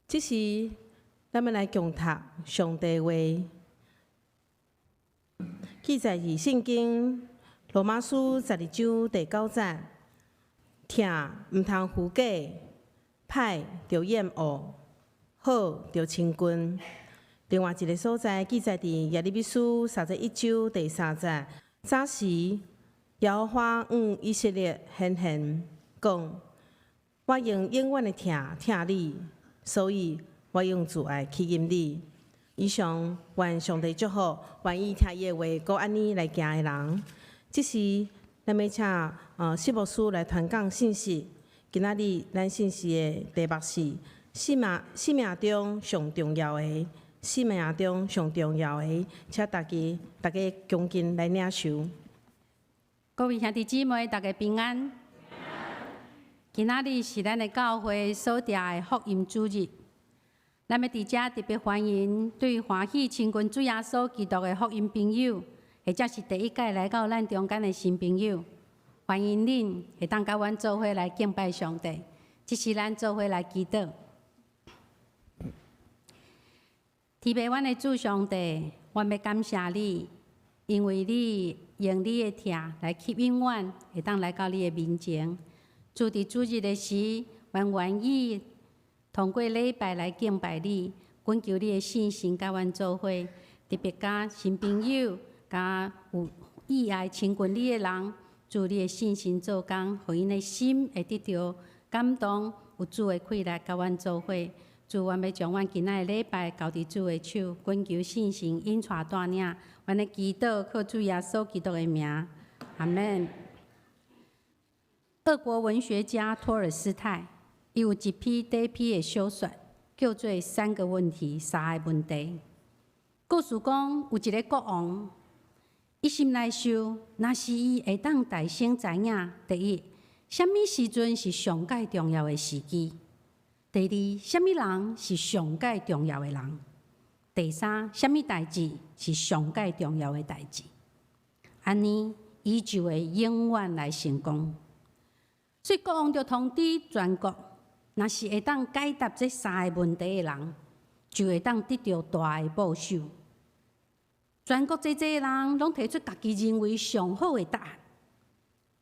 這時，咱欲來共讀上帝話，記載佇聖經羅馬書12章第9節。疼毋通虛假，歹著厭惡，好著親近。另外一个所在記載佇耶利米書31章第3節。早時，耶和華向以色列顯現，講：我用永遠的疼疼你，所以我用慈愛吸引你。以上，願上帝祝福，願意聽伊的話，閣按呢來行的人。這時，咱欲請施牧師來傳講信息。今仔日咱信息的題目是生命中上重要的，生命中上重要的，請大家恭敬來領受。各位兄弟姊妹，大家平安。今仔日是咱的教會所定的福音主日，咱欲佇遮特別歡迎對歡喜親近主耶穌基督的福音朋友，或者是第一擺來到咱中間的新朋友，歡迎恁會當佮阮做伙來敬拜上帝。這時咱做伙來祈禱。天父阮的主上帝，阮欲感謝你，因為你用你的疼來吸引阮，會當來到你的面前。主佇主日的時，阮願意通過禮拜來敬拜你，懇求你的聖神佮阮做伙，特別佮新朋友、佮有意愛親近你的人，主你的聖神做工，予𪜶的心會得著感動，有主的氣力佮阮做伙。主，阮欲將阮今仔的禮拜交佇主的手，懇求聖神引帶帶領，阮的祈禱靠主耶穌基督的名，阿門。俄國文學家托爾斯泰，伊有一篇短篇的小說，叫做《三個問題》，三个問題。故事講有一个國王，伊心內想，若是伊會當大聲知影，第一，啥物時陣是上蓋重要的時機；第二，啥物人是上蓋重要的人；第三，啥物代誌是上蓋重要的代誌。按呢，伊就會永遠來成功。所以國王就通知全國，若是會當解答這三个問題的人，就會當得著大的報酬。全國濟濟人攏提出家己認為上好的答案，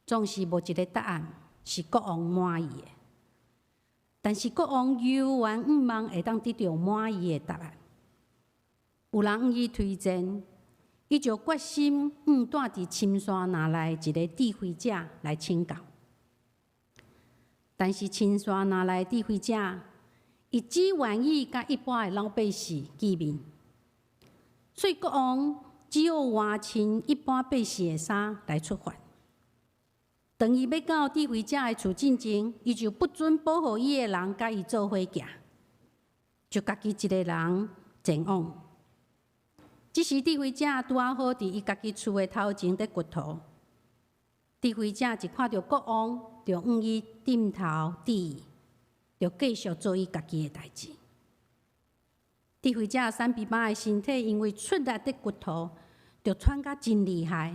總是無一个答案是國王滿意的。但是國王猶原向望會當得著滿意的答案。有人向伊推薦，伊就決心向蹛佇深山林內一个智慧者來請教。但是深山林內智慧者，伊只願意佮一般的老百姓見面，所以國王只好換穿一般百姓的衫來出發。當伊欲到智慧者的厝進前，伊就不准保護伊的人佮伊做伙行，就家己一个人前往。這時智慧者拄仔好佇伊家己厝的頭前佇掘土。智慧者一看著國王，就向伊點頭致意，就繼續做伊家己的代誌。智慧者瘦襞的身體因為出力佇掘土，就喘甲真厲害。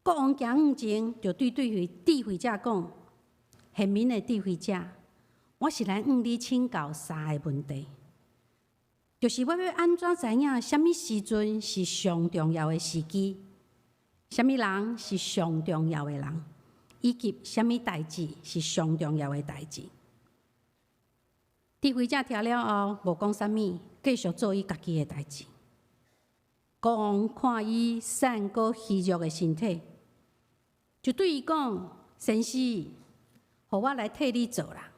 國王行向前，就對智慧者講：賢明的智慧者，我是來向你請教三个問題，就是我欲按怎知影啥物時陣是上重要的時機？啥物人是上重要的人，以及啥物代誌是上重要的代誌？智慧者聽了後，無講啥物，繼續做伊家己的代誌。國王看伊瘦閣虛弱的身體，就對伊講：先生，予我來替你做啦。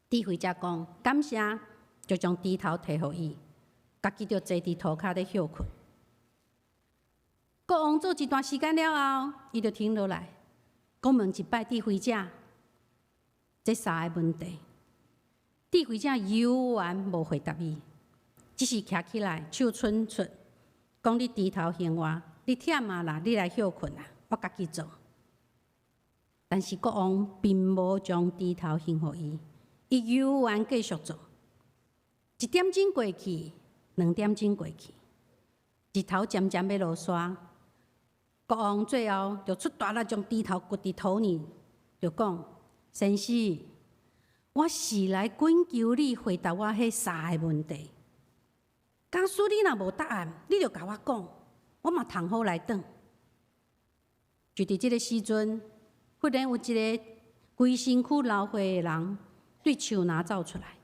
智慧者講：感謝，就將鋤頭提予伊，家己就坐佇塗跤咧歇睏。國王做一段時間了後，伊就停落來，閣問一擺智慧者這三个問題。智慧者猶原無回答伊，只是徛起來，手伸出，講你鋤頭還我，你忝啊啦，你來歇睏啦，我家己做。但是國王並無將鋤頭還予伊，伊猶原繼續做。一點鐘過去，2點鐘過去，日頭漸漸欲落山。國王最後就出大力將鋤頭掘佇土裡，就講：先生，我是來懇求你回答我彼三个問題。假使你若無答案，你就共我講，我嘛通好來轉。就佇這个時陣，忽然有一个規身軀流血的人對樹林走出來，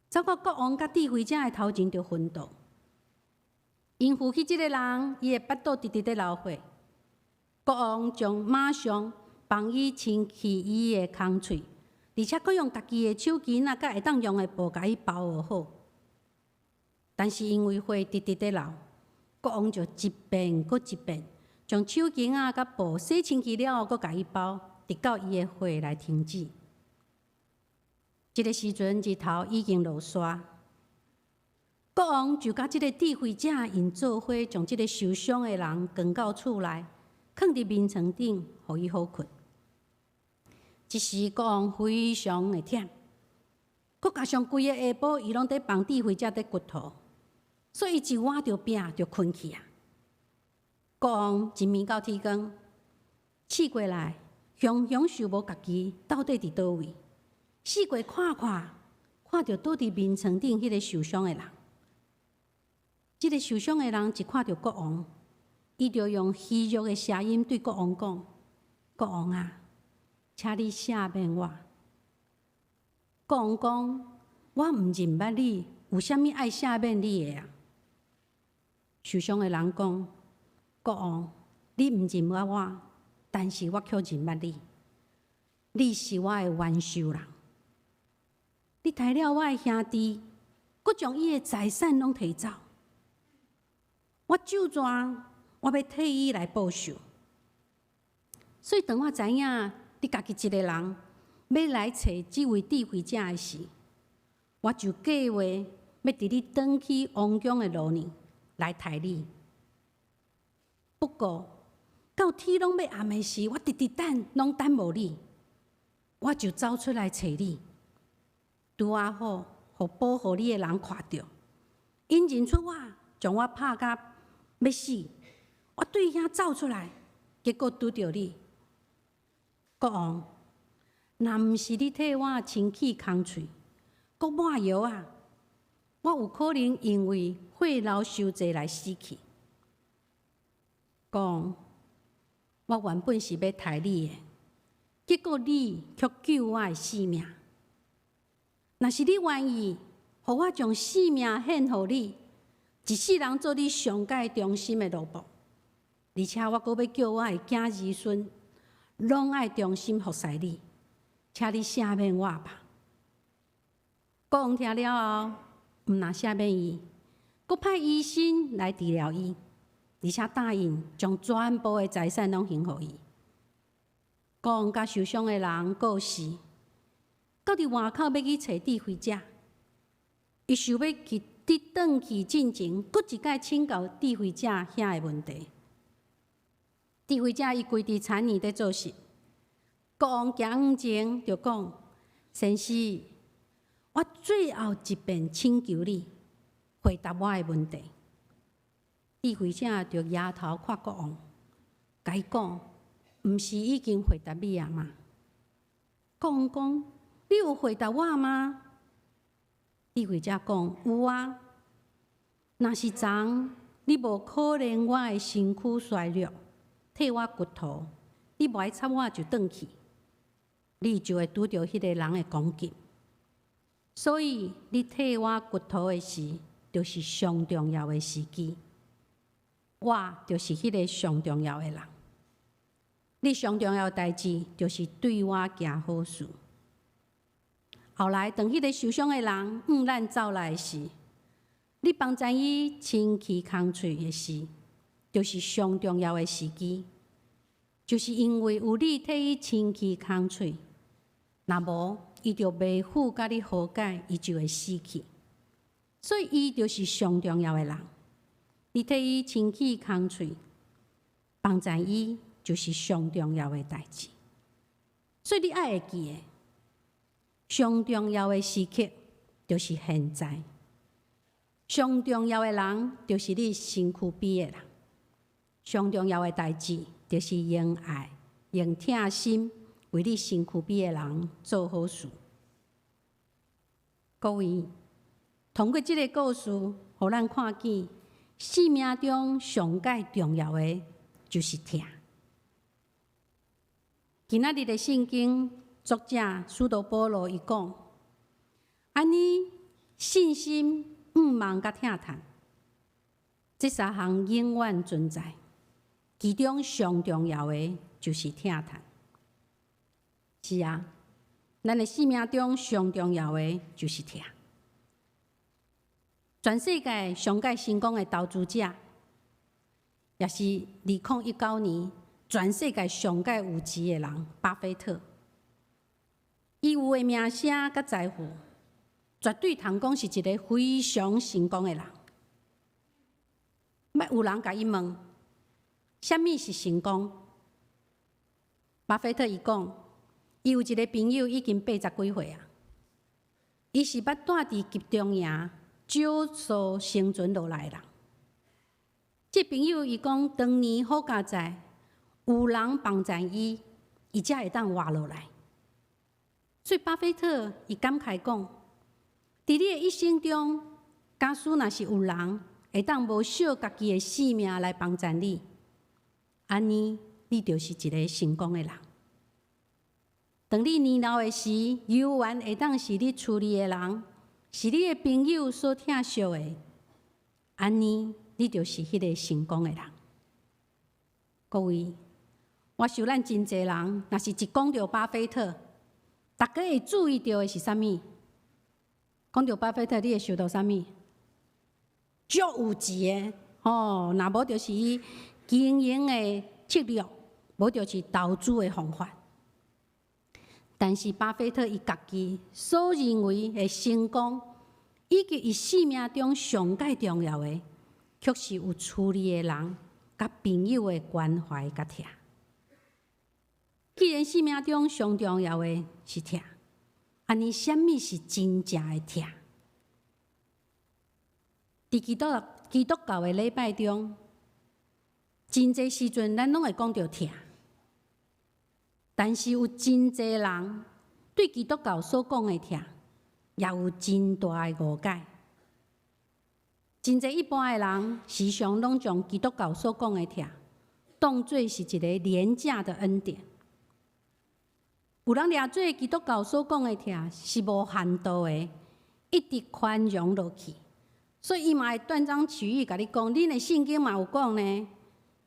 走到國王佮智慧者的頭前就昏倒。𪜶扶起這个人，伊的腹肚直直咧流血。國王將馬上幫伊清去伊的空喙，而且閣用家己的手巾仔佮會當用的布共伊包好。但是因為血直直咧流，國王就一遍閣一遍將手巾仔佮布洗清氣了後，閣共伊包，直到伊的血來停止。這个時陣日頭已經落山，國王就佮這个智慧者𪜶做伙，將這个受傷的人扛到厝內，囥佇眠床頂，予伊好睏。這時國王非常的忝，閣加上規个下晡，伊攏佇幫智慧者佇掘土，所以伊一倚著餅就睏去啊。國王一暝到天光，醒過來，雄雄想無家己到底佇佗位，四界看看，看著倒佇眠床頂彼个受傷的人。這个受傷的人一看著國王，伊就用虛弱的聲音對國王講：“國王啊，請你赦免我。”國王講：“我毋認捌你，有啥物愛赦免你的啊？”受傷的人講：“國王，你毋認捌我，但是我卻認捌你。你是我的冤仇人，你刣了我的兄弟，閣將伊的財產攏提走。我咒詛，我欲替伊來報仇。所以當我知影你家己一个人欲來揣這位智慧者的時，我就計劃欲佇你轉去王宮的路呢來刣你。不過到天攏欲暗的時，我直直等，攏等無你，我就走出來揣你。拄仔好，予保護你的人看著，𪜶認出我，將我拍甲欲死。我對遐走出來，結果拄著你。國王，若毋是你替我清去空喙，閣抹藥仔，我有可能因為血流傷濟來死去。國王，我原本是欲刣你的，結果你卻救我的性命。若是你願意，予我將性命獻予你，一世人做你上蓋忠心的奴僕，而且我閣欲叫我的囝兒孫攏愛忠心服侍你，請你赦免我吧。國王聽了後，毋但赦免伊，閣派醫生來治療伊，而且答應將全部的財產攏還予伊。國王佮受傷的人告辭，到佇外口欲去揣智慧者，伊想欲去佇轉去進前，閣一擺請教智慧者遐个問題。智慧者伊規佇田園佇做事，國王行向前就講：“先生，我最後一遍請求你回答我的問題。”智慧者就抬頭看國王，共伊講：“毋是已經回答你啊嗎？”國王講：“你有回答我嗎？”智慧者講：“有啊。若是昨你無可憐我的身軀衰弱，替我掘土，你無愛插我就轉去，你就會拄著彼个人的攻擊。所以你替我掘土的時，就是上重要的時機。我就是彼个上重要的人。你上重要的代誌，就是對我行好事。後來，當彼个受傷的人向咱走來時，你幫助伊清去空喙的時，就是上重要的時機。就是因為有你替伊清去空喙，若無，伊就袂赴佮你和解，伊就會死去。所以，伊就是上重要的人。你替伊清去空喙，幫助伊，就是上重要的代誌。所以，你愛會記得，上重要的時刻就是現在。上重要的人就是你身軀邊的人。上重要的代誌就是用愛、用疼心為你身軀邊的人做好事。各位，通過這个故事，予咱看見生命中上蓋重要的就是疼。今仔日的聖經作者使徒保羅伊講：按呢信心、向望佮疼嘆，這三項永遠存在。其中上重要的就是疼嘆。是啊，咱的生命中上重要的就是疼。全世界上蓋成功的投資者，也是2019年全世界上蓋有錢的人，巴菲特。伊有的名聲佮財富，絕對通講是一个非常成功的人。捌有人共伊問，啥物是成功？巴菲特伊講，伊有一个朋友已經80幾歲啊，伊是捌蹛佇集中營少數生存落來的人。這朋友伊講，當年好佳哉，有人幫贊伊，伊才會當活落來。所以巴菲特伊感慨講，佇你的一生中，假使若是有人會當無惜家己的性命來幫贊你，按呢，你就是一个成功的人。當你年老的時，猶原會當是你厝裡的人，是你的朋友所疼惜的，按呢，你就是彼个成功的人。各位，我想咱真濟人，若是一講著巴菲特，大家會注意著的是啥物？講著巴菲特，你會想著啥物？足有錢的，吼，若無就是伊經營的策略，無就是投資的方法。但是巴菲特伊家己所認為的成功，以及伊生命中上蓋重要的，卻是有厝裡的人佮朋友的關懷佮疼。既然生命中上重要的是疼，按呢，啥物是真正的疼？佇基督教的禮拜中，真濟時陣咱攏會講著疼，但是有真濟人對基督教所講的疼，也有真大的誤解。真濟一般的人時常攏將基督教所講的疼，當做是一个廉價的恩典。有人掠做基督教所講的疼是無限度的，一直寬容落去，所以伊嘛會斷章取義共你講，恁的聖經嘛有講呢，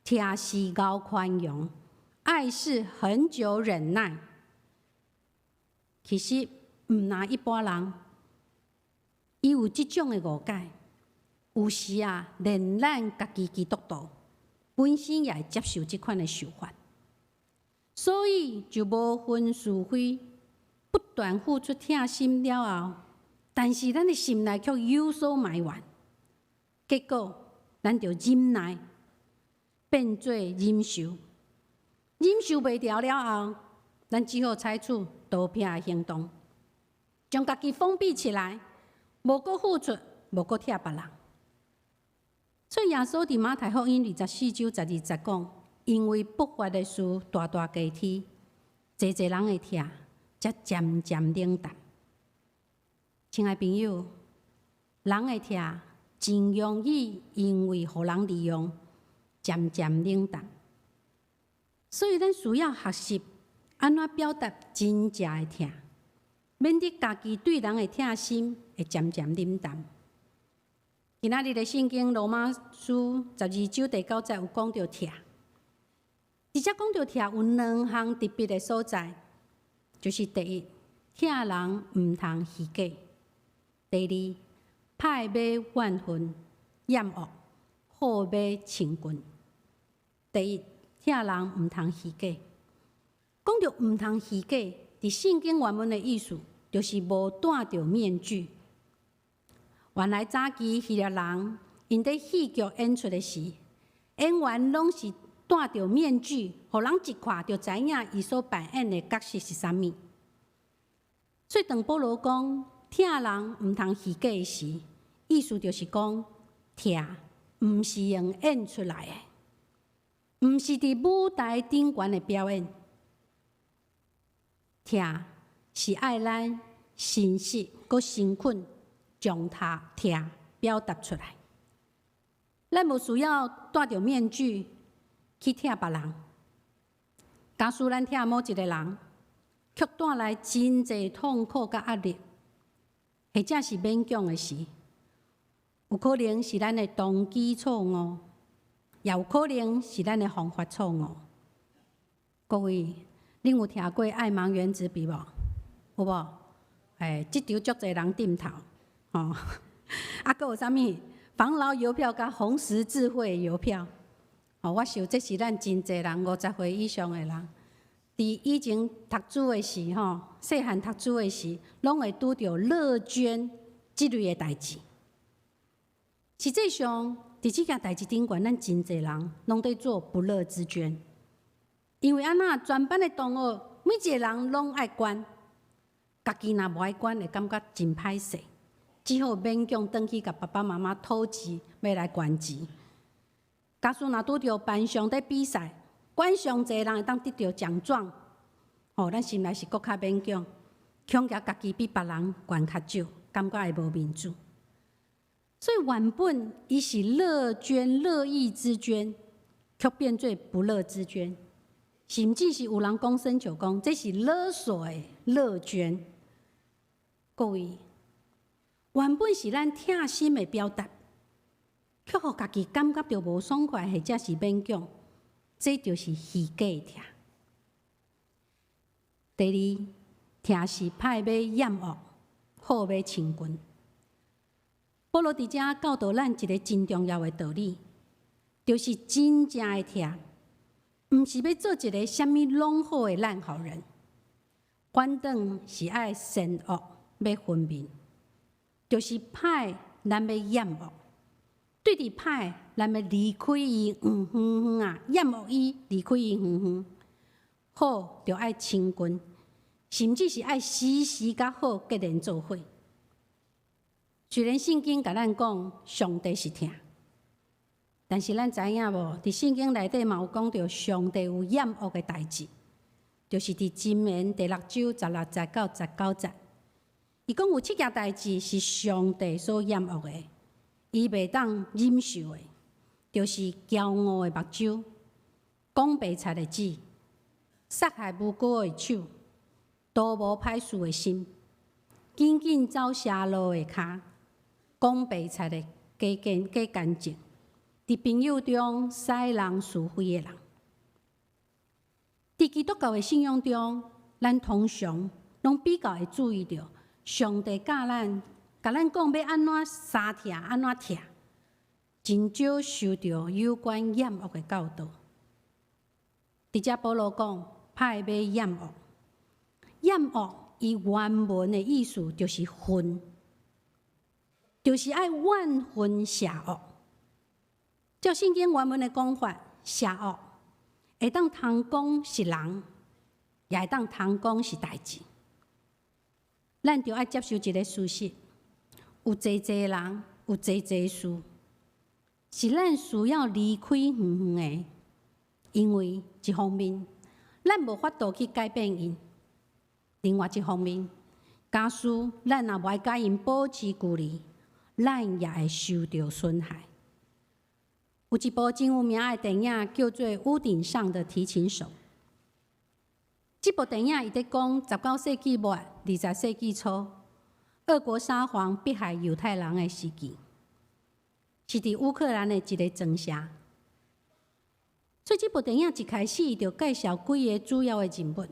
疼是𠢕寬容，愛是恆久忍耐。其實毋若一般人，伊有這種的誤解，有時啊，連咱家己基督徒本身也會接受這款的想法。所以就無分是非，不斷付出疼心了後，但是咱的心內卻有所埋怨，結果咱就忍耐，變做忍受，忍受袂牢了後，咱只好採取逃避的行動，將家己封閉起來，無閣付出，無閣疼別人。所以耶穌佇馬太福音24章12節講：因為不法的事大大加添，濟濟人的疼才漸漸冷淡。親愛朋友，人的疼真容易因為予人利用，漸漸冷淡。所以咱需要學習按怎表達真正的疼，免得家己對人的疼心會漸漸冷淡。今仔日的聖經羅馬書12章第9節有講著疼。佇遮講著疼有兩項特別的所在，就是第一，疼人毋通虛假；第二，歹欲怨恨、厭惡，好欲親近。第一，疼人毋通虛假。講著毋通虛假，佇聖經原文的意思，就是無戴著面具。原來早期希臘人𪜶佇戲劇演出的時，演員攏是戴著面具，予人一看就知影伊所扮演的角色是啥物。所以當保羅講疼人毋通虛假的時，意思就是講疼毋是用演出來的，毋是佇舞台頂懸的表演。疼是愛咱誠實、閣誠懇，將他疼表達出來。咱無需要戴著面具去疼別人。假使咱疼某一个人，卻帶來真濟痛苦佮壓力，或者是勉強的時，有可能是咱的動機錯誤，也有可能是咱的方法錯誤。各位，恁有聽過愛盲原子筆無？有無？哎，這場足濟人點頭，吼。啊，閣有啥物？防老郵票佮紅十字會郵票。吼，我想這是咱真濟人50歲以上的人，佇以前讀書的時，吼，細漢讀書的時，攏會拄著樂捐這類的代誌。實際上，佇這件代誌頂懸，咱真濟人攏佇做不樂之捐，因為按怎全班的同學每一個人攏愛捐，家己若無愛捐，會感覺真歹勢，只好勉強轉去共爸爸媽媽討錢，欲來捐錢。假使若拄著班上佇比賽，捐上濟人會當得著獎狀，吼，咱心內是閣較勉強，恐驚家己比別人捐較少，感覺會無面子。所以原本伊是樂捐、樂意之捐，卻變做不樂之捐，甚至是有人講生就講，這是勒索的樂捐。各位，原本是咱疼心的表達，卻予家己感覺著無爽快，或者是勉強，這就是虛假的疼。第二，疼是歹欲厭惡，好欲親近。保羅佇遮教導咱一个真重要的道理，就是真正的疼，毋是欲做一个啥物攏好的爛好人，反轉是愛善惡欲分明，就是歹咱欲厭惡，對佇歹咱欲離開伊遠遠遠啊，厭惡伊，離開伊遠遠。好著愛親近，甚至是愛時時佮好結連做伙。雖然聖經共咱講上帝是疼，但是咱知影無？佇聖經內底嘛有講著上帝有厭惡的代誌，就是佇箴言第六章16節到19節，伊講有七件代誌是上帝所厭惡的，伊袂當忍受的，就是驕傲的目睭、講白賊的舌、殺害無辜的手、圖謀歹事的心、緊緊走邪路的跤、講白賊的假見假見證，佇朋友中使人是非的人。佇基督教的信仰中，咱通常攏比較會注意著上帝教咱，共咱講欲按怎相疼，按怎疼，真少受著有關厭惡的教導。佇遮保羅講，歹欲厭惡，厭惡伊原文的意思就是恨，就是愛怨恨邪惡。照聖經原文的講法，邪惡會當通講是人，也會當通講是代誌。咱著愛接受一个事實：有濟濟人，有濟濟事，是咱需要離開遠遠的，因為一方面，咱無法度去改變𪜶；另外一方面，假使咱若無愛佮𪜶保持距離，咱也會受著損害。有一部真有名的電影叫做《屋頂上的提琴手》。這部電影伊佇講19世紀末、20世紀初，俄國沙皇迫害猶太人的時期，是佇烏克蘭的一个莊城。所以這部電影一開始就介紹幾个主要的人物，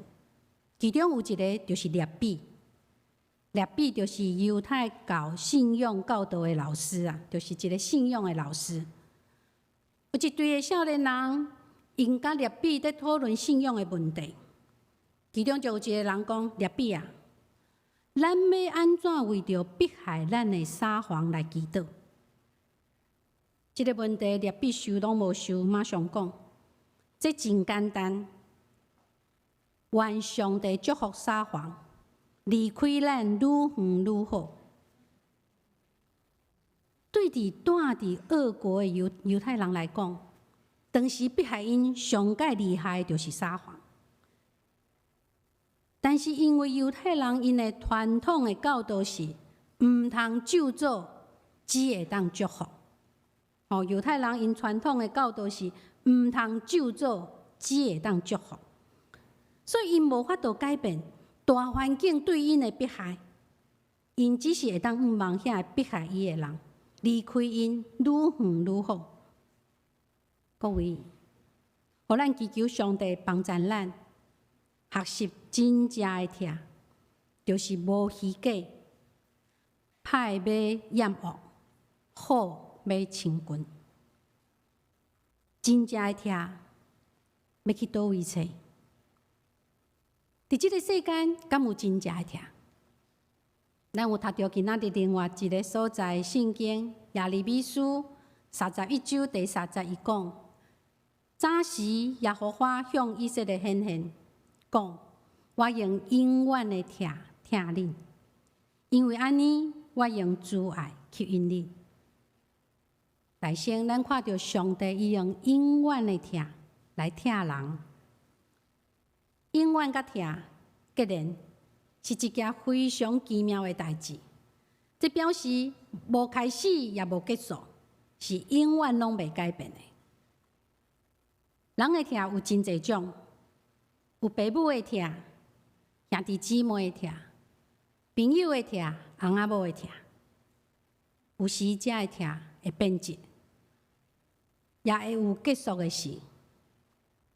其中有一个就是列比。列比就是猶太教信仰教導的老師啊，就是一个信仰的老師。有一隊的少年人，𪜶佮列比佇討論信仰的問題，其中就有一个人講：列比啊，咱欲按怎為著迫害咱的沙皇來祈禱？這个問題，列比想攏無想，馬上講：這真簡單，願上帝祝福沙皇，離開咱愈遠愈好。對佇住佇俄國的猶太人來講，當時迫害𪜶上蓋厲害的就是沙皇。但是因為猶太人𪜶的傳統的教導是毋通咒詛，只會當祝福。哦，猶太人𪜶傳統的教導是毋通咒詛，只會當祝福。所以𪜶無法度改變大環境對𪜶的迫害，𪜶只是會當向望遐个迫害伊的人離開𪜶愈遠愈好。各位，予咱祈求上帝幫贊咱學習真正的疼，就是無虛假，歹欲厭惡，好欲親近。真正的疼，欲去佗位揣？佇這個世間，敢有真正的疼？咱有讀著今仔日另外一个所在聖經耶利米書31章第三節，伊講：早時耶和華向以色列顯現，講：我用永遠的疼疼恁，因為按呢，我用慈愛吸引恁。來先，咱看著上帝伊用永遠的疼來疼人，永遠佮疼，結連是一件非常奇妙的代誌。這表示無開始也無結束，是永遠攏袂改變的。人的疼有真濟種，有爸母的疼、兄弟姊妹的疼、朋友的疼、翁仔某的疼。有時這个疼會變質，也會有結束的時。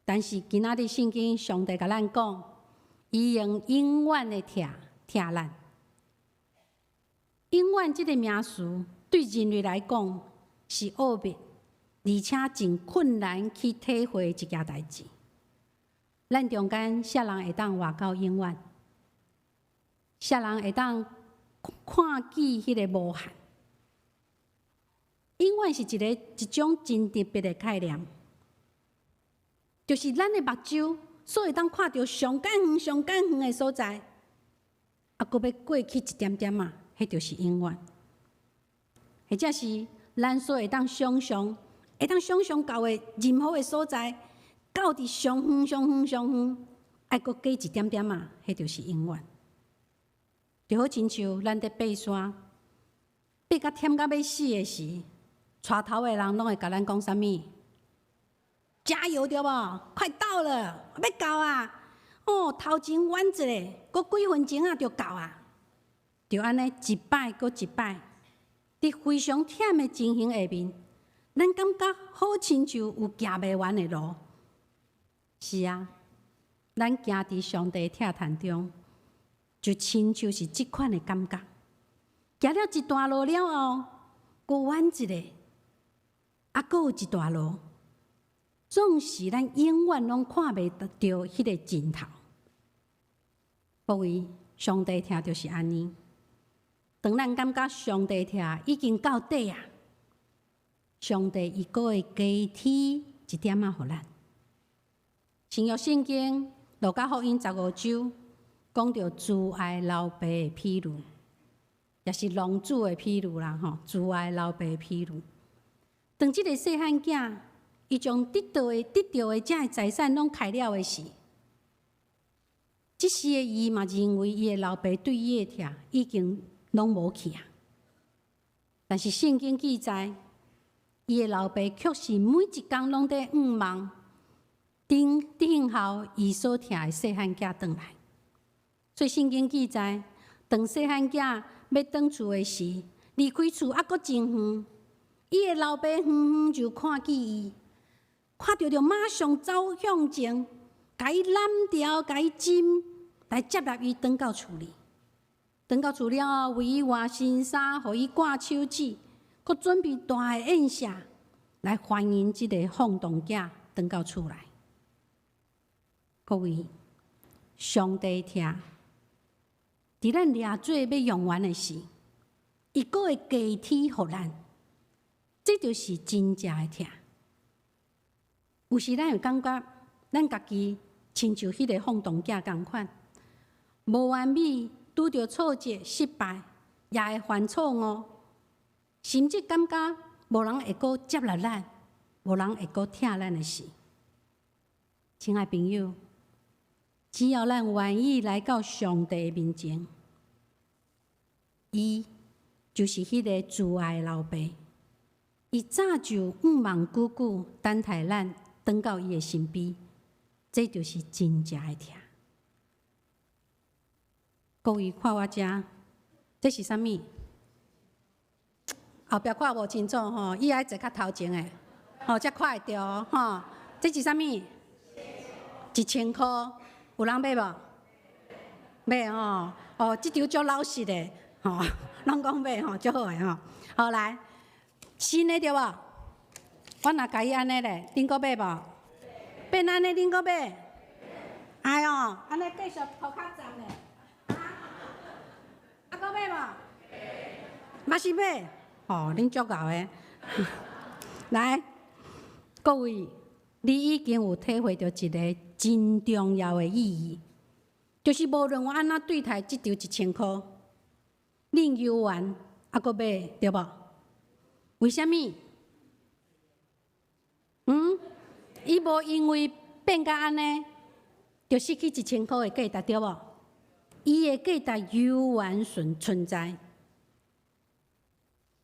但是今仔日聖經上帝共咱講，伊用永遠的疼疼咱。永遠這個名詞對人類來講是奧秘，而且真困難去體會的一件代誌。咱中間啥人會當活到永遠？啥人會當看見彼个無限？永遠是一種真特別的概念，就是咱的目睭所會當看著上較遠、上較遠的所在，啊，閣欲過去一點點仔，彼就是永遠。或者是咱所會當想象、會當想象到的任何的所在，到佇上遠、上遠、上遠，愛閣加一點點仔，彼就是永遠。就好親像咱佇爬山，爬甲忝甲欲死的時，帶頭的人攏會共咱講啥物？加油對無？快到了，欲到啊！哦，頭前彎一下，閣幾分鐘仔就到啊！就按呢一擺閣一擺，佇非常忝的情形下面，咱感覺好親像有行袂完的路。是啊，咱行佇上帝疼痛中，就親像是這款的感覺。行了一段路了後，閣彎一下，啊，閣有一段路，總是咱永遠攏看袂著彼个盡頭。各位，上帝疼就是按呢。當咱感覺上帝疼已經到底啊，上帝伊閣會加添一點仔予咱。新約聖經路加福音15章講著慈愛老爸的比喻，也是浪子的比喻啦吼，慈愛老爸的比喻。當這个細漢囝，伊將得著的這个財產攏開了的時，這時的伊嘛認為伊的老爸對伊的疼已經攏無去啊。但是聖經記載，伊的老爸卻是每一工攏佇向望，等候伊所疼的細漢囝轉來。所以聖經記載，當細漢囝欲轉厝的時，離開厝猶閣真遠，伊的老爸遠遠就看見伊，看著就馬上走向前，共伊攬牢，共伊斟，來接納伊轉到厝裡。轉到厝了後，為伊換新衫，予伊掛手指，閣準備大的宴席來歡迎這个放蕩囝轉到厝來。各位，上帝疼，佇咱掠做欲用完的時，伊閣會加添予咱，這就是真正的疼。有時咱會感覺，咱家己親像彼个放蕩囝仝款，無完美，拄著挫折、失敗，也會犯錯誤，甚至感覺無人會閣接納咱，無人會閣疼咱的時。親愛朋友，只要咱願意來到上帝面前，伊就是彼个慈愛的老爸，伊早就向望久久等待咱轉到伊的身邊，這就是真正的疼。各位看我遮，這是啥物？後壁看無清楚吼，伊愛坐較頭前的，吼才看會著吼。這是啥物？1000箍，有人買無？買吼，哦，這張足老實的，吼，攏講買吼，足好的吼。好來，新的對無？我若共伊按呢咧，恁閣買無？變按呢，恁閣買？哎喲，按呢繼續塗較重咧。啊，閣買無？嘛是買？哦，恁足𠢕的。來，各位，你已經有體會著一个真重要的意義，就是無論我按怎對待這張1000箍，恁猶原猶閣買，對無？為啥物？嗯？伊無因為變甲按呢，就失去1000箍的價值，對無？伊的價值猶原存在。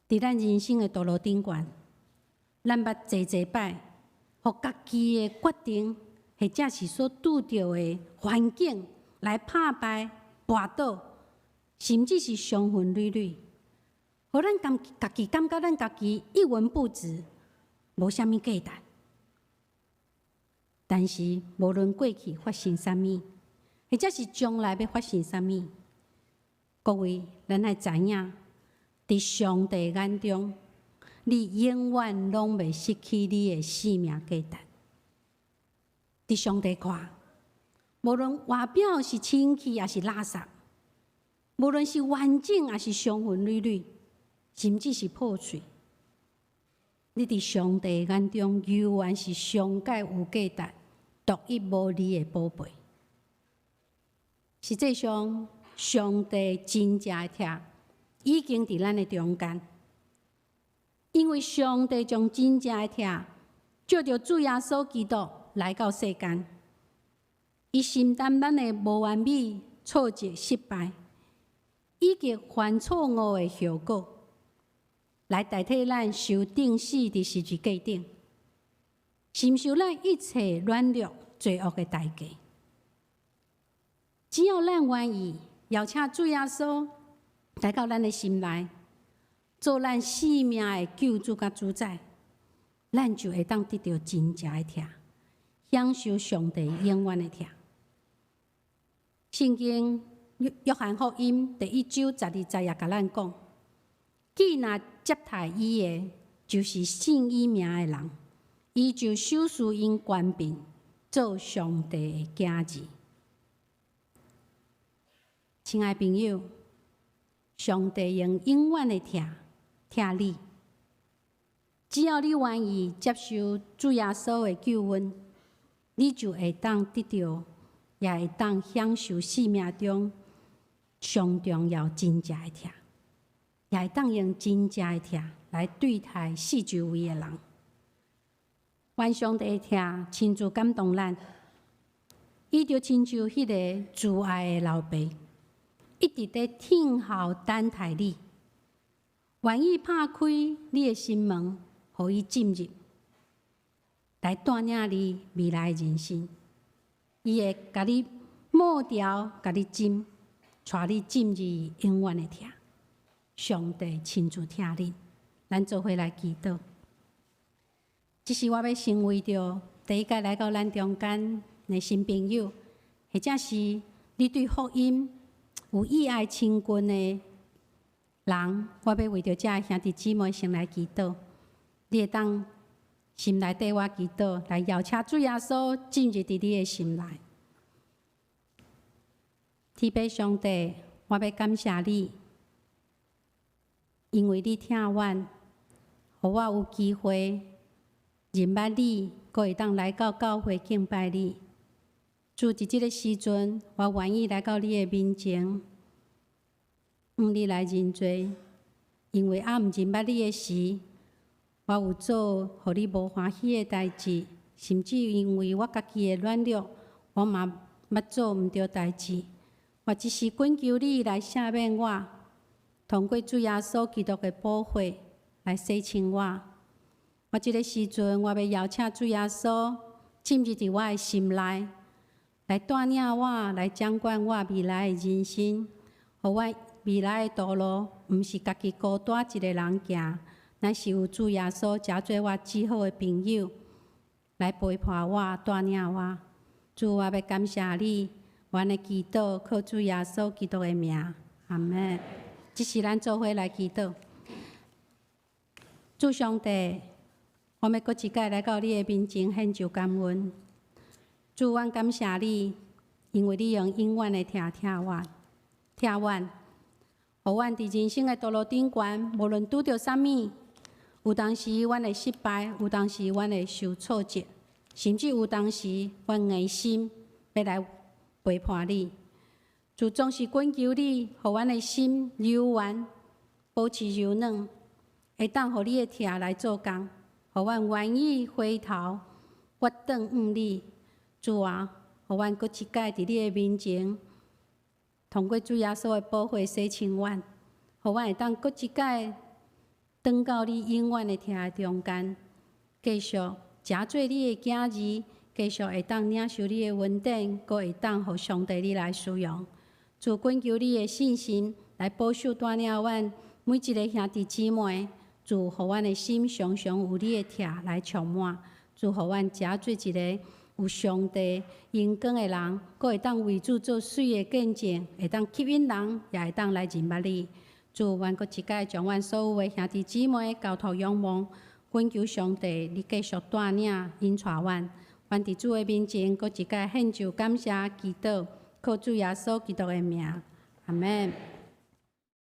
佇咱人生的道路頂懸，咱捌濟濟擺，予家己的決定，或者是所拄著的環境來拍敗、絆倒，甚至是傷痕累累，予咱家己感覺咱家己一文不值，無啥物價值。但是無論過去發生啥物，或者是將來欲發生啥物，各位，咱愛知影，佇上帝眼中，你永遠攏袂失去你的生命價值。佇上帝看，無論外表是清氣抑是垃圾，無論是完整抑是傷痕累累，甚至是破碎，你佇上帝眼中猶原是上蓋有價值、獨一無二的寶貝。實際上，上帝真正的疼已經佇咱的中間，因為上帝將真正的疼藉著主耶穌基督來到世間，伊承擔咱的無完美、挫折、失敗，以及犯錯誤的後果，來代替咱受釘死佇十字架頂，承受咱一切軟弱、罪惡的代價。只要咱願意邀請主耶穌來到咱的心內，做咱生命的救主佮主宰，咱就會當得著真正的疼，享受上帝永遠的疼。聖經約翰福音第一章十二節也共咱講：既若接待伊的，就是信伊名的人，伊就賞賜𪜶權柄，做上帝的囝兒。親愛朋友，上帝用永遠的疼疼你，只要你願意接受主耶穌的救恩，你就會當得著，也會當享受生命中上重要真正的疼，也會當用真正的疼來對待四周圍的人。願上帝的疼親自感動咱，伊就親像彼个慈愛的老爸，一直佇等候等待你，願意拍開你的心門，予伊進入，來帶領你未來的人生。伊會共你抹掉，共你浸，帶你進入永遠的疼。上帝親自疼你，咱做伙來祈禱。這是我欲先為著第一屆來到咱中間的新朋友，或者是你對福音有意愛親近的人，我欲為著這兄弟姊妹先來祈禱。你會當心內綴我祈禱，來邀請主耶穌進入佇你的心內。天父上帝，我欲感謝你，因為你疼阮，予我有機會認捌你，閣會當來到教會敬拜你。主，佇這个時陣，我願意來到你的面前，向你來認罪，因為猶毋認捌你的時，我有做予你無歡喜的代誌，甚至因為我家己的軟弱，我嘛捌做毋著代誌，我只是懇求你來赦免我，通過主耶穌基督的寶血來洗清我。我這个時陣，我欲邀請主耶穌進入佇我的心內，來帶領我，來掌管我未來的人生，予我未來的道路，毋是家己孤單一个人行，乃是有主耶穌成做我至好的朋友，來陪伴我、帶領我。主，我欲感謝你，阮的祈禱靠主耶穌基督的名，阿們。這時咱做伙來祈禱。主上帝，我欲閣一擺來到你的面前獻上感恩。主，阮感謝你，因為你用永遠的疼疼阮，疼阮，予阮佇人生的道路頂懸，無論拄著啥物，有當時阮會失敗，有當時阮會受挫折，甚至有當時阮硬心欲來背叛你。主總是懇求你，予阮的心柔軟，保持柔軟，會當予你的疼來做工，予阮願意回頭，回轉向你。主啊，予阮閣一擺佇你的面前，通過主耶穌的寶血洗清阮，予阮會當閣一擺轉到你永遠的疼的中間，繼續成做你的囝兒，繼續會當領受你的恩典，閣會當予上帝你來使用。主，懇求你的聖神來保守帶領阮每一个兄弟姊妹。主，予阮的心常常有你的疼來充滿。主，予阮成做一个有上帝榮光的人，閣會當為主做媠的見證，會當吸引人，也會當來認捌你。主，阮閣一擺將阮所有的兄弟姊妹交託仰望，懇求上帝，你繼續帶領引帶阮。阮佇主的面前，閣一擺獻上感謝祈禱，靠主耶穌基督的名，阿們。